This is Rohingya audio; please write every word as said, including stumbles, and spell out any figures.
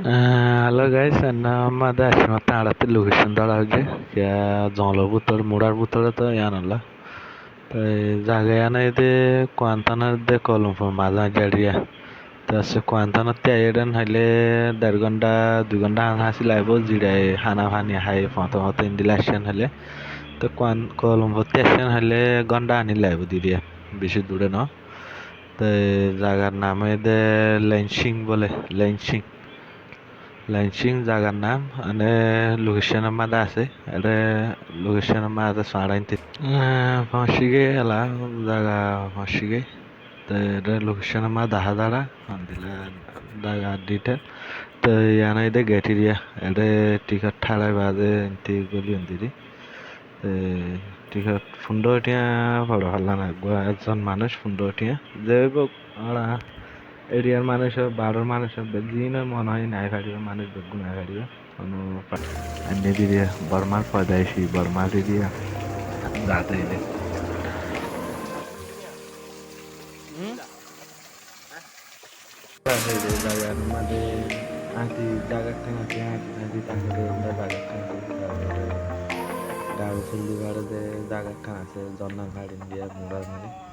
Hello guys, enna madé asé, matá añárattú location dóra óiye, kiya zongolor bútore, murar bútore to yián olla. Te zaga yián óilde Kuantan or de Kuala Lumpur mazé aijjé. Te asé Kuantan ottú aiyé dé hoilé der gonthá, dui gonthá hán hási laibo, zirai hána fani hái, foñte foñte endilla aiccé hoilé. Te Kuan-, Kuala Lumpur ottú aiccé hoilé gonthá hán laibo diriya, beci dure no. Te zagar nam óilde Lensing bole, Lensing. Lensing zagar nam, ene location or madé asé, ere location or madé sara inte. Eh, foñsi giyé ela, zaga foñsi giyé. Te ere location or madé dahá zar, endilla zaga detail. Te yián óilde gate area, ere ticket tharai bade enti goli endilla. Te ticket fundoro tiya fore falla na, uggwá ekzon manúic fundoro tiya. Ze óibou añára area r manúic ó, baáror manúic ó, be-, zin ó mone hoó nai faribo, manúic beggún nai faribo. Hono fa-, enne diriya Bormar foidaici, Bormar diriya zate ene. Zagar madé añti zaga ekkán asé, añti añti tarfore amra zaga ekkán asé, tarfore Daru Sulli fare de zaga ekkán asé, zorna fani diya murar madé.